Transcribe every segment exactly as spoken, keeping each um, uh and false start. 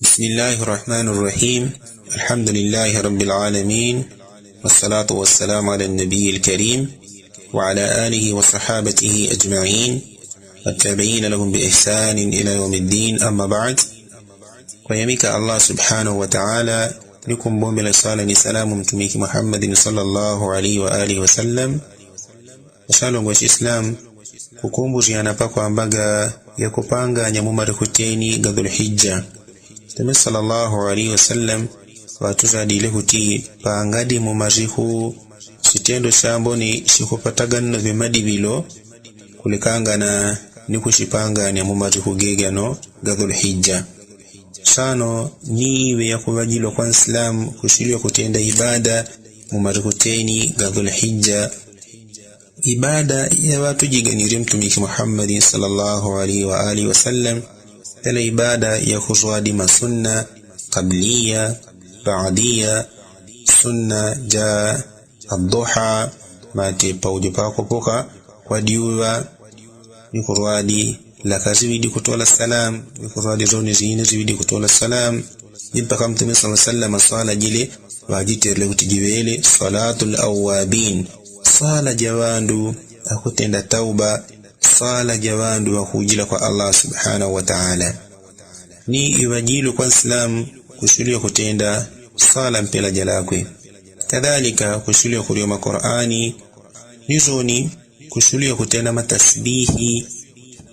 بسم الله الرحمن الرحيم. الحمد لله رب العالمين، والصلاة والسلام على النبي الكريم وعلى آله وصحابته أجمعين والتابعين لهم بإحسان إلى يوم الدين، أما بعد. Kwayamika Allah subhanahu wa taala, nikumbombela swala ni salamu mtumiki Muhammadin swallallahu alaihi wa alihi wasallam. Ashalongo ashislamu, kukumbusyana pakwambaga yakupanganya mumarikuteni ga dhulhijja. Teme swallallahu alaihi wasallam, ŵatuzadile kuti pangadi mumariku shitendo shamboni shikupataga nno vimadi vilo, kulekangana ni kushipanganya mumariku gegano ga dhulhijja. Shano ni iŵe yakuŵajilwa kwa nsilamu kushilwa kutenda ibada mumarikuteni ga dhulhijja. Ibada yaŵatujiganile mtumiki Muhammadin swallallahu alaihi wa alihi wasallam, yale ibada yakuswadi masunna kabliya, baadiya, sunna ja adduha, mate paujo pakopoka kwa diuŵa, ni kurwadi laka ziwidi kutola salam, ni kurwadi zoni zini ziwidi kutola salam. Ni mpaka mtume swallallahu alaihi wasallam swala jile ŵajiterele kuti jiŵele swalatul awwabin, swala ja ŵandu akutenda tauba, swala ja ŵandu ŵakujila kwa Allah subhanahu wa taala. Ni iŵajilwe kwa nsilamu kushulwa kutenda swala mpela jalakwe, kadhalika kushulwa kuryoma Kurani, ni zoni kushulwa kutenda matasbihi.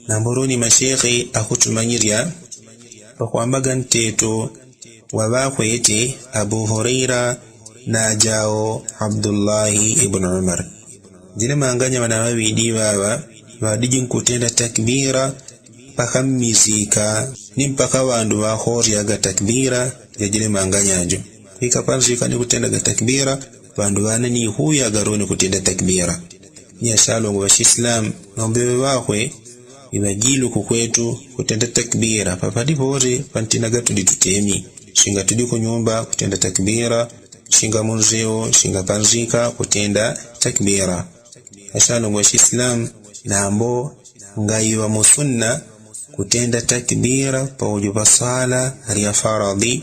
Namboroni mashekhe akutumanyirya pakwambaga nteto wa ŵakwete Abu Huraira na jao Abdullahi ibnu Umar. Jile manganya ŵana ŵaŵidi ŵaŵa ŵadiji nkutenda takbira mpaka mmizika, ni mpaka ŵandu ŵahoryaga takbira ja jile manganya jo. Kwika panzika ni kutendaga takbira, ŵandu ŵane ni huyaga roni kutenda takbira. Ni ashalongo ŵashislamu, nombeŵe ŵakwe iŵajilwe kukwetu kutenda takbira papadi pore pantinaga tudi tutemi. Shinga tudi kunyumba kutenda takbira, shinga munzeo, shinga panzika kutenda takbira. Ashalongo ŵashislamu, nambo ngaiŵa musunna kutenda takbira paujo pa swala rya faradhi.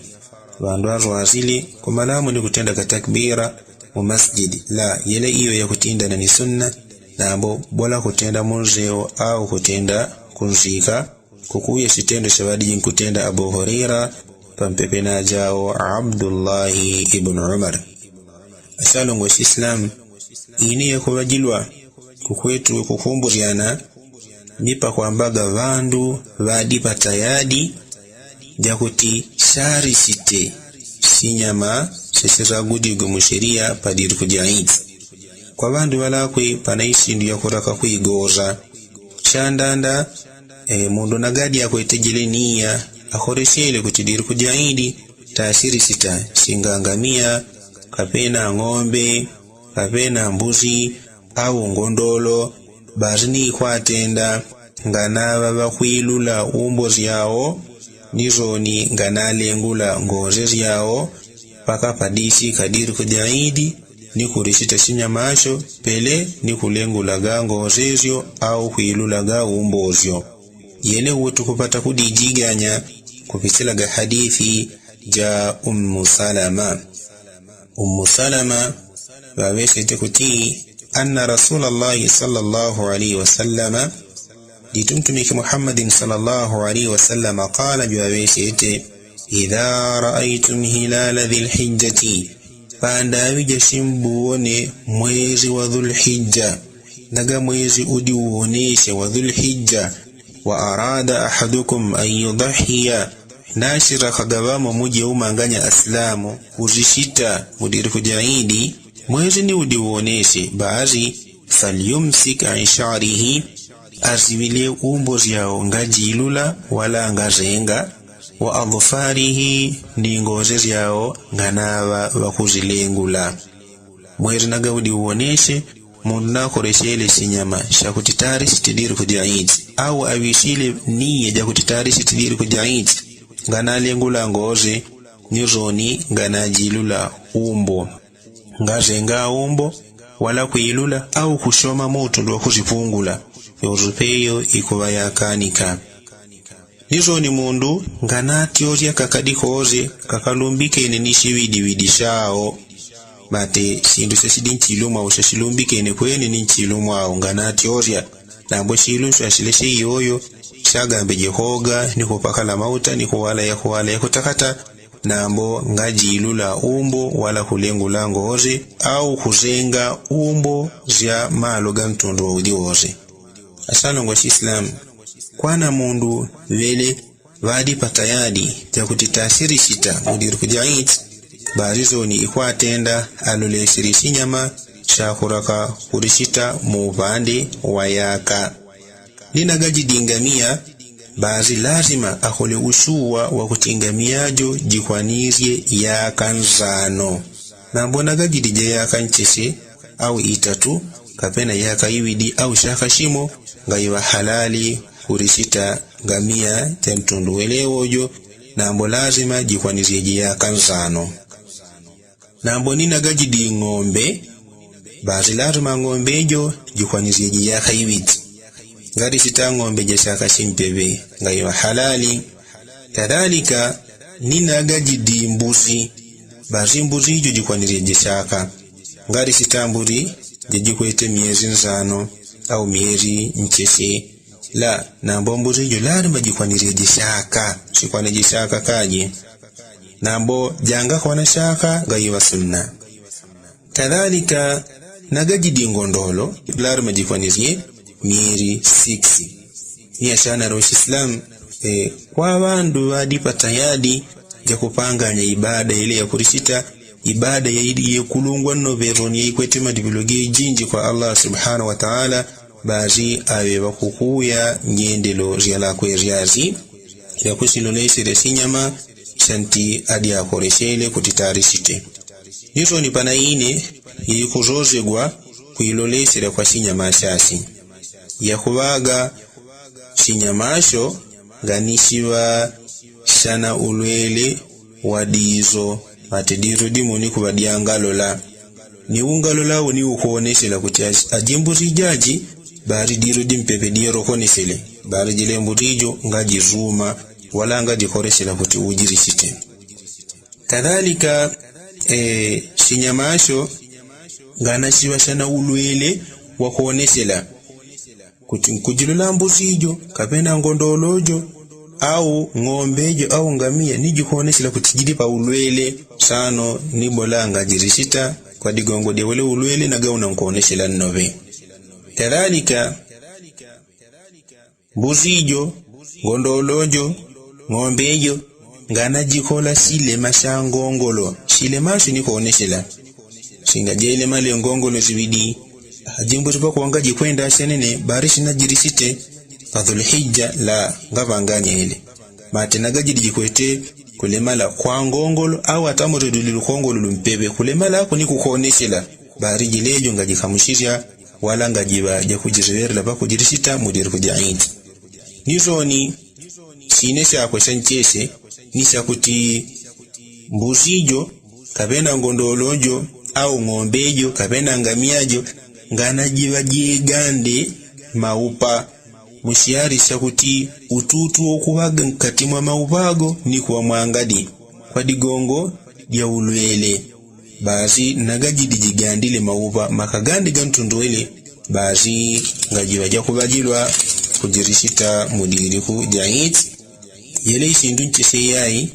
Ŵandu ŵarwazile kumalamu ni kutendaga takbira mumasjidi, la, yele iyo yakutindana ni sunna. Nambo bola kutenda munzeo au kutenda kunzika, kukuya shitendo shaŵadiji nkutenda Abu Huraira pampepe na jao Abdullahi ibnu Umar. Ashalongo ŵashislamu, ine yakuŵajilwa kukwetu kukumbusyana ni pakwambaga ŵandu ŵadipa tayadi jakuti sharisite shinyama shashiragudigwe musheria padiri kujaiti. Kwa ŵandu ŵalakwe pana ishindu yakuraka kwigoza. Shandanda, e, mundu nagadi akwete jile niya akoreshele kuti diri kujaidi tashirisita shinga ngamia, kapena ng'ombe, kapena mbuzi au ngondolo. Basi ni ikwatenda nganaŵa ŵakwilula umbozi yao, ni zoni nganalengula ngoze zyao paka padisi kadiri kujaidi ni kurisita shinyama sho pele ni kulengulaga ngoze zyo au kwilulaga umbozyo. Yene uwe tukupata kudijiganya kupisilaga hadithi ja ummu salama. Ummu salama ŵaŵesete kuti anna rasulallahi swallallahu alaihi wasallama, ditu mtumiki muhammadin swallallahu alaihi wasallama kala jwaŵesete, idha raaitum hilala dhilhijjati, pandaŵi jashimbuwone mwezi wa dhulhijja. Naga mwezi udiwoneshe wa dhulhijja. Wa arada ahadukum an yudahiya, nashirakaga ŵamo muje umanganya asilamu kuzishita mudiri kujaidi, mwezi ni udiwoneshe bazi, falyumsik an sharihi, aziŵile umbo zyao ngajilula wala ngazenga, wa adhufarihi, ni ngoze zyao nganaŵa ŵakuzilengula. Mwezi naga udiwoneshe mundu nakoreshele shinyama shakuti tari shitidiri kujaiti au aŵishile niye jakuti tari shitidiri kujaiti, nganalengula ngoze ni zoni nganajilula umbo. Ngazenga umbo wala kwilula au kushoma mutundu wakuzipungula. Yozupeyo ikuŵa yakanika. Nizoni mundu nganatyorya kakadi koze kakalumbikene ni siŵidiŵidi syao. Mate sindu syasidi nchilu mwao syachilumbikene kweni ni nchilu mwao nganatyorya. Nambo silu nsyasile sye iyoyo syagambe jekoga ni kupakala mauta ni kuwala ya kuwala ya kutakata. Nambo ngajilula umbo wala kulengula ngoze au kuzenga umbo zya malo ga ntundu wa udi woze. Asyalongwa syislamu, kwana mundu ŵele ŵadipata yadi jakuti tasirisita mudiri kudi iti. Barizoni ikwatenda alolesiri sinyama syakuraka kurisita mu upande wa yaka. Nina gajidi ngamiya bazi lazima akole usuwa wakuti ngamiya jo jikwanizye yaka nzano. Nambo nagajidi ja yaka nchese au itatu kapena yaka iwidi au syaka simo, ngayiŵa halali kurisita ngamiya ja ntundu welewo jo. Nambo lazima jikwanizye jiyaka nzano. Nambo nina gajidi ng'ombe bazi lazima ng'ombe jo jikwanizye jiyaka iwidi. Ngarisita ng'ombe ja syaka simpeŵe ngayiŵa halali. Kadalika nina gajidi mbuzi bazi mbuzi jo jikwanizye jisyaka. Ngarisita mbuzi jajikwete myezi nzano au myezi nchese. La, nambo mbuzi jo lazima jikwanizye jisyaka sikwane jisyaka kaje. Nambo jangakwana syaka ngayiŵa sunna. Kadalika nagajidi ngondolo lazima jikwanizye myeri six. Ni asyana rosi islam kwa ŵandu ŵadipata yadi jakupanganya ibada ile yakurisita ibada yaidi yekulungwa nno ŵeroni yaikwete madiŵilo gejinji kwa allah subhanahu wataala. Bazi aŵe ŵakukuya nyendelo zyalakwe ryazi lyakusilolesele sinyama syanti adyakoresele kuti tarisite. Nizoni pana ine yikuzozegwa kwilolesela kwa sinyama syasi yakuŵaga sinyamasyo nganisiŵa syana ulwele wa dizo. Mate dizo dimoni kuŵa dyangalola ni ungalola uni ukonesela kuti ajimbuzi jaji bari diro dimpepe diro konesele bari jile mbuzi jo ngajizuma wala ngajikoresela kuti ujirisite. Kadalika sinyamasyo nganasiŵa syana ulwele wakonesela kuti nkujilola mbuzi jo kapena ngondolo jo au ng'ombe jo au ngamiya ni jikonesela kuti jili paulwele sano ni bola ngajirisita kwa digongo dya wele ulwele na gauna nkonesela nnoŵe. Kadalika mbuzi jo ngondolo jo ng'ombe jo nganajikola silema syangongolo silema syo ni konesela. Singa jailemale ngongolo ziŵidi ajimbuzi pakuŵa ngajikwenda asyanene bari sinajirisite padhulhija la ngaŵanganyele. Mate nagajidi jikwete kulemala kwa ngongolo au atamuruduli lukongolo lumpeŵe kulemala ako ni kukonesela bari jilejo ngajikamusisya wala ngajiŵa jakujiriŵerela pakujirisita mudiri kudi aidi. Ni soni sine syakwe syanchese ni syakuti mbuzi jo kapena ngondolo jo au ng'ombe jo kapena ngamiya jo nganajiŵa jegande maupa. Musyari syakuti ututu wokuŵaga nkati mwa maupa ago ni kuŵa mwangadi kwa digongo dya ulwele. Basi nagajidi jigandile maupa makagande ga ntundu wele. Basi ngajiŵa jakuŵajilwa kujirisita mudiriku jaiti. Yele isindu nchise yayi.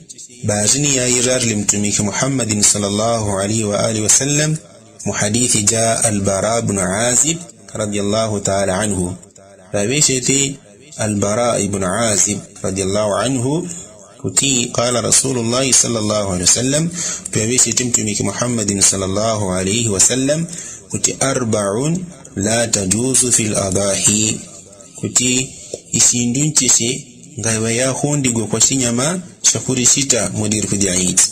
Basi ni yayi rarli mtumiki muhammadin sala llahu alaihi waalihi wasallam. Muhadithi ja albara bnu azib radi llahu taala anhu. Ŵaŵesete albara ibnu azib radi llahu anhu kuti qala rasulu llahi sala llahu alihi wasallam. Ŵaŵesete mtumiki muhammadin sala llahu alaihi wasallam kuti arbaun la tajusu fi ladahi. Kuti isindu nchese ngaiŵa yahundigwa kwa sinyama syakurisita mudiriku jaiti.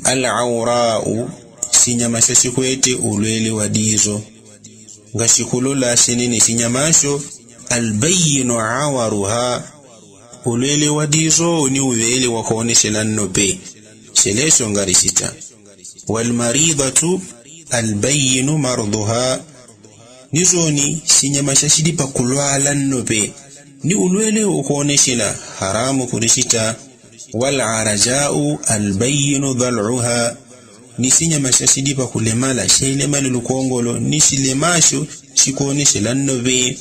Alaurau sinyama syasikwete ulwele wa dizo ngasikulola syenene sinyamasyo. Albayinu awaruha ulwele wa dizo ni uŵele wakonesela nnope. Syelesyo ngarisita. Walmaridatu albayinu marduha. Ni soni sinyama syasidi pakulwala nnope. ni ulwele ukonesela haramu kulisita. Walarajau albayinu dhal'uha, ni sinyama sasidipa kulemala sailemale lukongolo ni silemasyo sikonesela nnoŵe.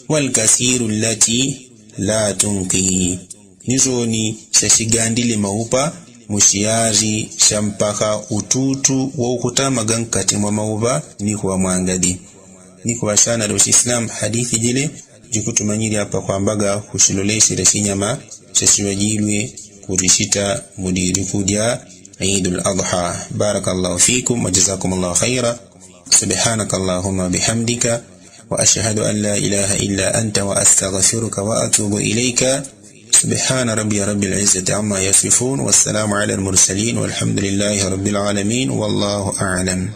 Walkasiru allati la tunki, ni soni sasigandile maupa musiyari sampaka ututu waukutamaga nkati mwa mauŵa ni kuŵa mwangadi. Ni kuŵa sana lya usislamu hadithi jile jikutumanyile apa kwambaga kusilolesela sinyama sasiŵajilwe kulisita mudiliku ja idul adha. Barakallahu fikum wajazakumullahu khaira. Subhanaka allahumma bihamdika wa ashhadu an la ilaha illa anta wa astaghfiruka wa atubu ilaika. Subhana rabbiya rabbil izzati amma yasifun wassalamu ala almursalin walhamdulillahi rabbil alamin wallahu alam.